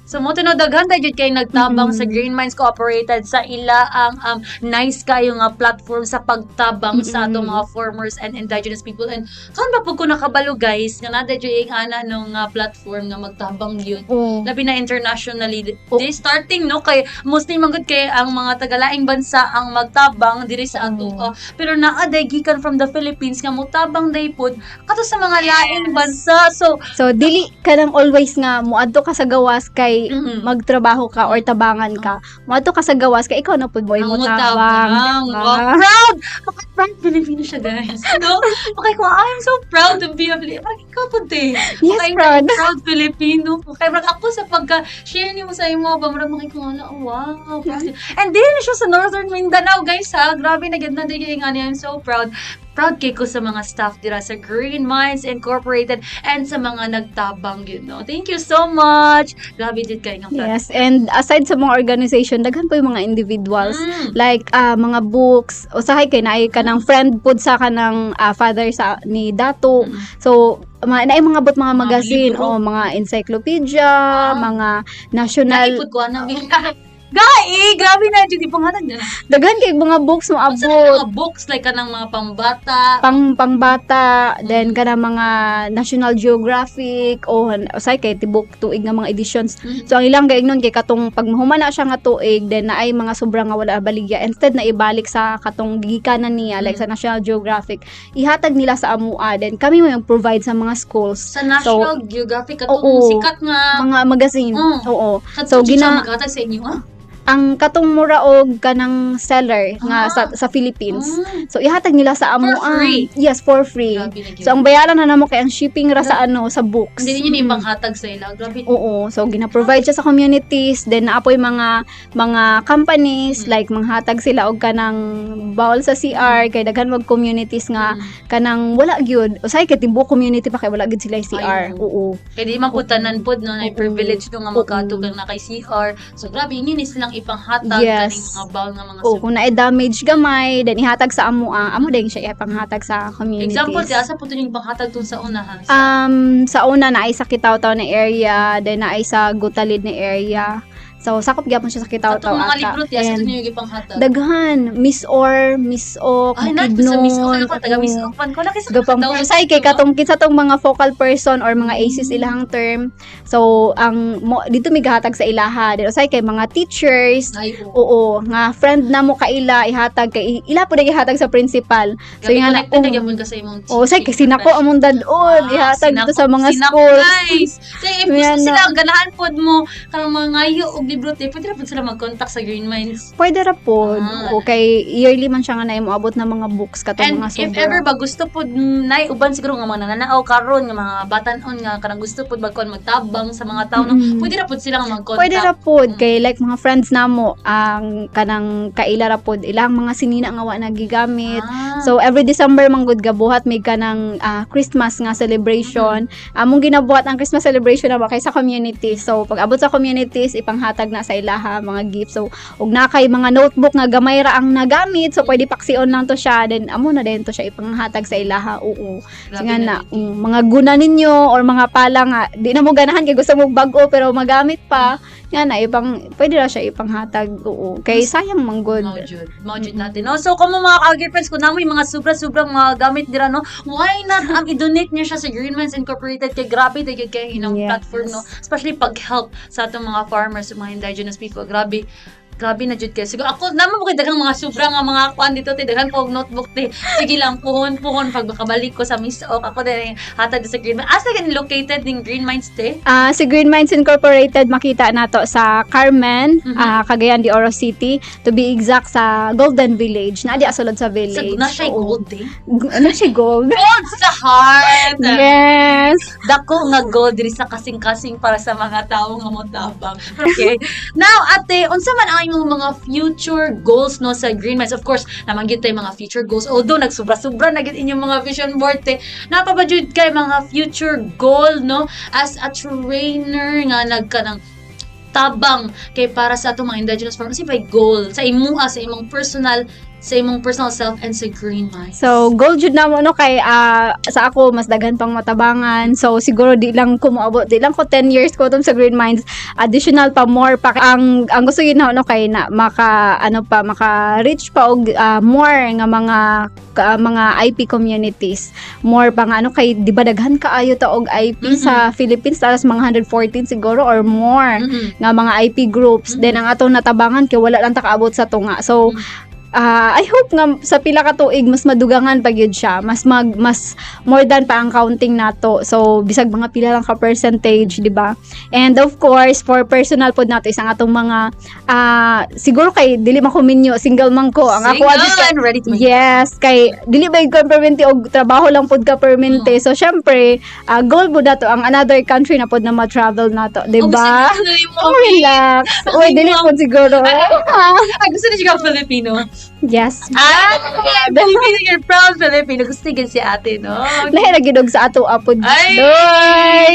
So mo to daghan tayo jud kay nagtabang sa Green Minds Cooperated sa ila ang nice kayo nga platform sa pagtabang sa atong mga farmers and indigenous people. And karon ba pud ko nakabalo, guys, nga naa jud yung ana nung platform nga magtabang yun labi na internationally? They starting, no, kay mostly man gud kay ang mga tagalaing bansa ang magtabang diri sa ato. Pero naa day gikan from the Philippines nga motabang day pod kato sa mga laing bansa. So So, dili ka nang always nga muadto ka sa gawas kay magtrabaho ka or tabangan ka. Muadto ka sa gawas kay ikaw na pud mo Ang tabang. motabang. Diba? Wow, proud! Proud Filipino siya, guys. No? Okay, ko, I'm so proud to be a Filipino. Parang ikaw po, te. Yes, Okay, proud. Proud Filipino po. Kaya parang ako sa pagka-share niyo sa imo, ba, murag makikita ko, oh, wow. Proud. And then siya sa Northern Mindanao, guys, ha. Grabe na ganda din yung I'm so proud. Proud kay ko sa mga staff dira sa Green Minds Incorporated and sa mga nagtabang. Thank you so much. Grabe din kayo ng Yes, and aside sa mga organization, daghan po yung mga individuals. Like mga books, usahay kay naay kanang friend pud sa kanang father sa ni Dato. So naay mga bot, mga mga magazine libro. o mga encyclopedia, mga national Naipod ko na. Gai, grabe na jud ipanghatag na. Daghan kay mga books mo Unsa na abot. mga books, like kanang mga pambata? Pangbata, then kanang mga National Geographic o usahay kay tibok tuig nga mga editions. So ang ilang gaingnon kay katong pag mahuman na siya nga tuig, then naay mga sobra nga wala baligya, instead na ibalik sa katong gigikanan niya, like sa National Geographic, ihatag nila sa amua, then kami mo yung provide sa mga schools. Sa National Geographic katong Oo. Sikat nga Mga magazine. Oo. Katong So, maghatag sa inyo, ah. Ang katong mura og kanang seller nga sa Philippines. So ihatag nila sa amua. For free? Yes, for free. Grabe na gyud. So ang bayaran na namo kay ang shipping ra sa ano, sa books. Hindi niyo ni ipanghatag sa ila. Grabe. Oo. So gina-provide siya sa communities, then naapoy mga companies, like manghatag sila og kanang bawal sa CR kay daghan mag communities nga kanang wala gyud. Usahay kay tibuok community pa kay wala gyud sila CR. Ay, Oo. Kaya di man po tanan pod no, na privilege no nga magkatug kang na kay CR. So grabe inyo ni silang ipanghatag kaning mga bawal nga mga Oo, kung naay damage gamay, then ihatag sa amo, amo din siya ipanghatag sa communities. Example, di asa po to yung ipanghatag tun sa una, ha? Sa una naay sa Kitaw-taw na area, then naay sa Gutalid na area. So sakop gyapon siya sa Kitaw-taw Katong mga ata. libro, ti asa And to yung ipanghatag? Daghan, Miss Or, Miss Ok, Ay, na sa Miss Ok Bukidnon. ako, taga Miss Ok man ko laki sa Gapang daw. say kay katong kinsa tong mga focal person or mga ACs ilahang term. So ang mo, dito mi gahatag sa ilaha. Then usay kay mga teachers. Ay, oo. Oo, nga friend na mo kaila ihatag kay ila po ihatag sa principal. So Grabe, yung nga connected na gyapon ka sa imong Oh, say kay teaching sinako profession. among dad-on, ihatag dito sa mga sinako, schools. guys. So, if gusto Yan sila, na. ganahan pod mo, kanang mga ngayo og libro, te, pwede ra pod sila mag-contact sa Green Minds. Pwede ra pod. Oo, kay yearly man siya nga na moabot na mga books katong And mga if sobra. ever ba gusto pod nay uban siguro nga mga nananaw karon nga mga batan-on nga kanang gusto pod magkuan, magtabang sa mga tao, no, pwede ra pod sila nga mag-contact. Pwede ra pod kay like mga friends namo ang kanang kaila ra pod ilang mga sinina nga wa nagigamit. So every December man gud gabuhat may kanang Christmas nga celebration. Among ginabuhat ang Christmas celebration na ba kay sa community. So pag abot sa communities, ipanghatag na sa ilaha mga gifts. So ug na kay mga notebook nga gamay ra ang nagamit, so pwede paksiyon lang to siya, then amo na din to siya ipanghatag sa ilaha. Oo. Grabe Nga na, na. mga guna ninyo or mga pala nga di na mo ganahan kay gusto mo bag-o pero magamit pa nga na ipang pwede ra siya ipanghatag, oo, kay sayang man gud. Mao jud. Mao jud natin, no? So, kung mga ka friends, kung namo yung mga sobra-sobrang mga gamit dira, no? Why not i-donate niyo siya sa Green Minds Incorporated kay grabe tayo kay inang platform, no? Especially pag-help sa atong mga farmers, sa mga indigenous people. Grabe. Grabe na jud kayo. Siguro ako naman mo kay daghang mga sobra nga mga kuan dito te, daghan po og notebook te. Sige lang, puhon puhon pag makabalik ko sa Miss Ok ako din hatag sa Green Minds. Asa gani located ning Green Minds te? Si Green Minds Incorporated makita nato sa Carmen, Cagayan de Oro City, to be exact sa Golden Village. Naa di sulod sa Sa village. na siya Oo. gold te. Na siya gold. Gold sa heart. Yes. Dako nga gold diri sa kasing-kasing para sa mga tawo nga motabang. Okay. Now, ate, unsa man ang imong mga future goals, no, sa Green Minds? Of course, naman gyud tay mga future goals. Although nagsubra-subra na gyud inyong mga vision board te. Naa pa ba jud kay mga future goal, no, as a trainer nga nagkanang tabang kay para sa atong mga indigenous farmers? Kasi goal sa imua, sa imong personal self and sa Green Minds. So, goal jud na mo, no, kay sa ako mas daghan pang matabangan. So, siguro di lang ko moabot, di lang ko 10 years ko sa Green Minds. Additional pa, more pa ang gusto yun na, no, kay na maka ano pa, maka reach pa og more nga mga IP communities. More pa nga ano kay di ba daghan kaayo ta og IP sa Philippines, taas mga 114 siguro or more nga mga IP groups. Then ang atong natabangan kay wala lang ta kaabot sa tunga. So I hope nga sa pila ka tuig mas madugangan pa gyud siya, mas more than pa ang counting nato. So bisag mga pila lang ka percentage, di ba? And of course, for personal pod nato is ang atong mga siguro kay dili man ko minyo, single man ko, ang ako Single adto and ready to mingle. Yes, kay dili ba yung permanente og trabaho lang pod ka permanente. So syempre, goal pod nato ang another country na pod na ma-travel nato, di ba? Oh, Oh, relax. Uy, dili pod siguro. Ay, gusto niyo ka Filipino? Yes. Ah, Filipino, you're proud Filipino. Gusto niyo si ate, no? Lahi ra gyud og sa ato apod. Ay! Doy!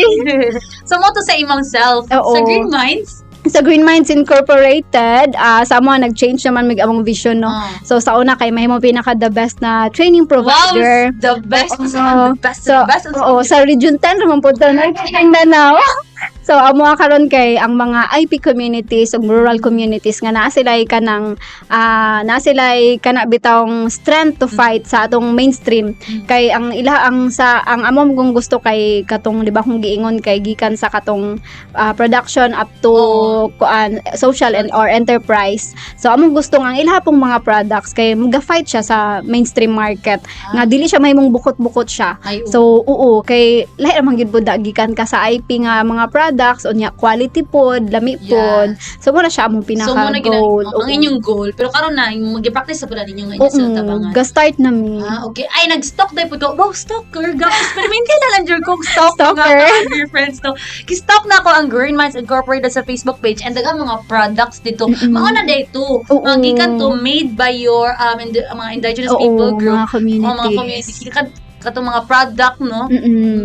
So, mao to sa imong self. Oo. Sa Green Minds? Sa Green Minds Incorporated, sa amo nag-change naman mig among vision, no. Oh. So sa una kay mahimo pinaka the best na training provider. Wow, the best. Oo. The best. So, The best. oo, sa Region 10 raman pud ta na Mindanao. So amo karon kay ang mga IP communities ug rural communities nga naa sila'y kanang naa sila'y kana bitawng strength to fight sa atong mainstream. Kay ang ila ang sa ang amo kung gusto kay katong, di ba, kung giingon kay gikan sa katong production up to kuan social and or enterprise. So among gusto nga ang ilaha pong mga products kay ga-fight siya sa mainstream market nga dili siya mahimong bukot-bukot siya. Ay, oo. So, oo, kay lahi ra man gyud pud gikan ka sa IP nga mga products, unya quality pod, lami pod. So mao na siya among pinaka So, mao na gina- goal. ang inyong goal. Pero karon na, yung mag-practice sa pala ninyo nga inyo Oo, sa tabangan. ga-start na mi. Ah, okay. Ay, nag-stalk dahil po ko. Wow, stalker. Gapos. Pero hindi na lang dyan kong stalk Stalker. nga mga friends, no? Ki-stalk na ako ang Green Minds Incorporated sa Facebook page and daghang mga products dito. Mao na dito. Mga gikan to made by your mga indigenous people group. Mga communities. O mga community. Gikan katong mga product, no?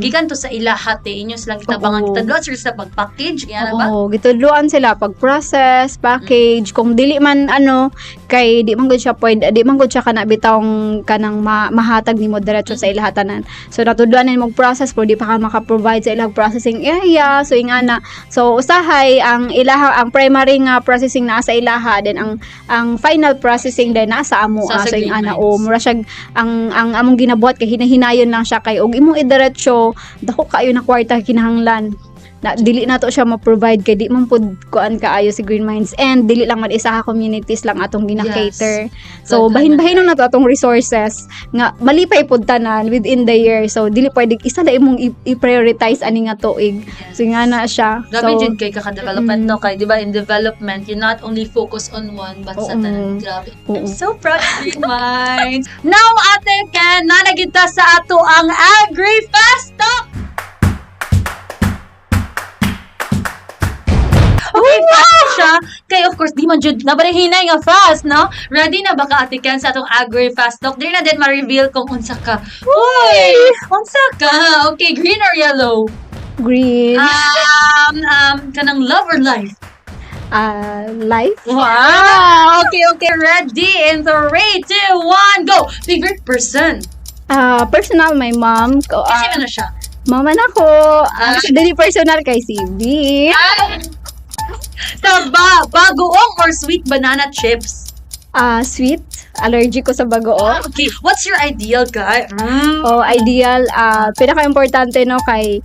Gikan to sa ilahat eh. Inyo silang gitabangan. Gitadluan sila sa pag-package. Kaya na ba? Oo, gitudloan sila pag process, package, kung dili man ano kay di man gud siya pwede, di man gud siya kana bitawng kanang mahatag nimo diretso sa ilaha tanan. So natudloan nimo process pero di pa ka maka-provide sa ilang processing area. So ingana. So usahay ang ilaha ang primary nga processing naa sa ilaha, then ang final processing din naa sa amo. Sa So Green ingana Minds. O mura siya ang among ginabuhat kay hinahinayon lang siya kay og imong idiretso dako kaayo na kwarta kinahanglan na dili nato siya ma-provide kay di man pud kuan kaayo si Green Minds and dili lang man isa ka communities lang atong gina-cater. So Daghan. bahin-bahin na nato atong resources nga malipay pud tanan within the year. So dili pwede isa na imong i-prioritize ani nga tuig. So nga na siya. Grabe So jud kay kaka-development, no? Kay di ba in development, you not only focus on one but sa tanan. Grabe. I'm so proud of Green Minds. Now, Ate Ken, naa na gyud ta sa ato ang Agri Fast Talk! Okay, fast siya. Kay of course, di man jud nabalay hinay nga fast, no? Ready na ba ka, Ate Ken, sa atong Agri Fast Talk? Dili na din ma-reveal kung unsa ka. Uy! Unsa ka? Okay, green or yellow? Green. Kanang love or life? Life. Wow! Okay. Ready in 3, 2, 1, go! Favorite person? Personal, my mom ko. Kasi ano siya? Mama na ko. Dili personal kay si B. Sa bagoong or sweet banana chips? Sweet. Allergic ko sa bagoong. Okay, what's your ideal guy? Oh, ideal, pinaka-importante no kay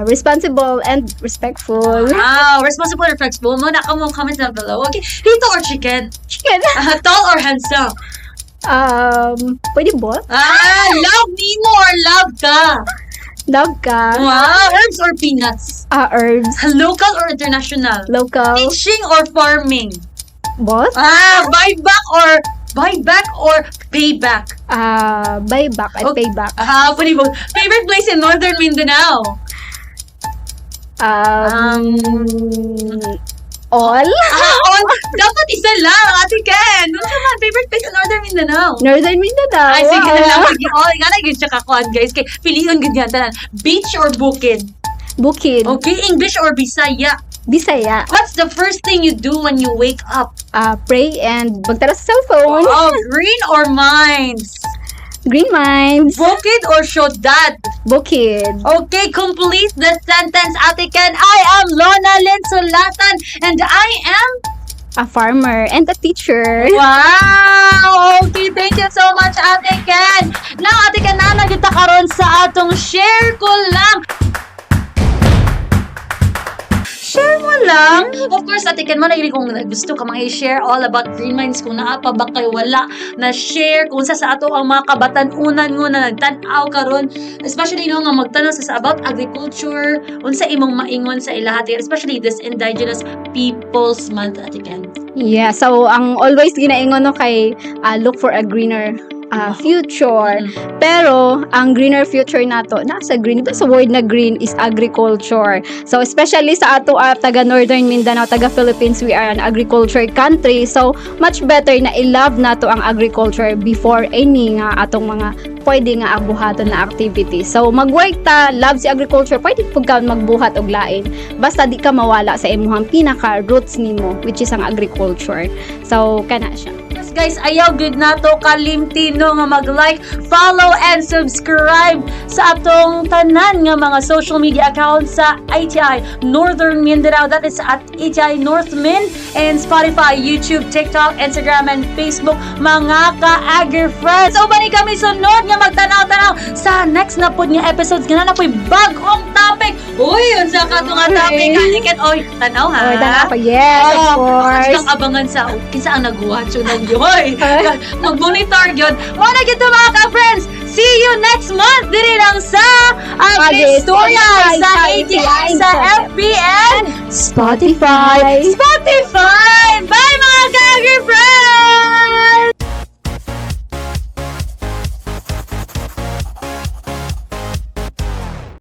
responsible and respectful. Wow, responsible or flexible? Mao na ka mo comment down below. Okay, hito or chicken? Chicken. Tall or handsome? Pwede both? Love nimo or love ka? Love ka. Wow, herbs or peanuts? Herbs. Local or international? Local. Teaching or farming? Both. Buy back or payback? Buy back and pay back. Ah, pwede both. Favorite place in Northern Mindanao? All. Ah, all. Dapat isa lang, Ate Ken. Ano naman, favorite place in Northern Mindanao? Northern Mindanao. Ay, sige na lang. Sige, all. Nga na, yun siya kakuan, guys. Kay, pilion ganyan tanan. Beach or bukid? Bukid. Okay, English or Bisaya? Bisaya. What's the first thing you do when you wake up? Pray and magtara sa cellphone. Oh, green or minds? Green Minds. Bukid or syudad? Bukid. Okay, complete the sentence, Ate Ken. I am Lona Lynn Sulatan and I am a farmer and a teacher. Wow! Okay, thank you so much, Ate Ken. Now, Ate Ken, naa na kita karon sa atong share ko lang. Share mo lang. Of course, Ate Ken, man kung gusto ka mga i-share all about Green Minds, kung naa pa ba kay wala na share, kung sa ato ang mga kabatan-unan ngo na nagtan-aw karon, especially no nga magtan-aw sa about agriculture, unsa imong maingon sa ilaha, Ate Ken, especially this Indigenous Peoples Month, Ate Ken? Yeah, so ang always ginaingon no kay look for a greener future. Pero ang greener future nato nasa green, ba sa word na green is agriculture. So especially sa ato taga Northern Mindanao, taga Philippines, we are an agriculture country. So much better na i-love nato ang agriculture before any nga atong mga pwede nga buhaton na activity. So mag-work ta, love si agriculture, pwede pud ka magbuhat og lain. Basta di ka mawala sa imuhang pinaka roots nimo, which is ang agriculture. So kana siya. Yes, guys, ayaw gud nato kalimti no nga mag-like, follow, and subscribe sa atong tanan nga mga social media accounts sa ATI Northern Mindanao. That is at ATI North Min and Spotify, YouTube, TikTok, Instagram, and Facebook, mga ka-agri friends. So, balik kami sunod nga magtanaw-tanaw sa next na pod nga episodes. Nga na po'y bagong topic. Uy, unsa ka to nga topic? Ate Ken, oy, tanaw ha. Oh, tanaw pa. Yes, of Oh, course. Ang abangan sa kinsa ang nag-watch nang yoy. Mag-monitor gyud. Mo na gyud to, mga ka-friends. See you next month diri lang sa Agristorya sa ATI sa FBN Spotify. Spotify. Bye, mga ka-agri friends.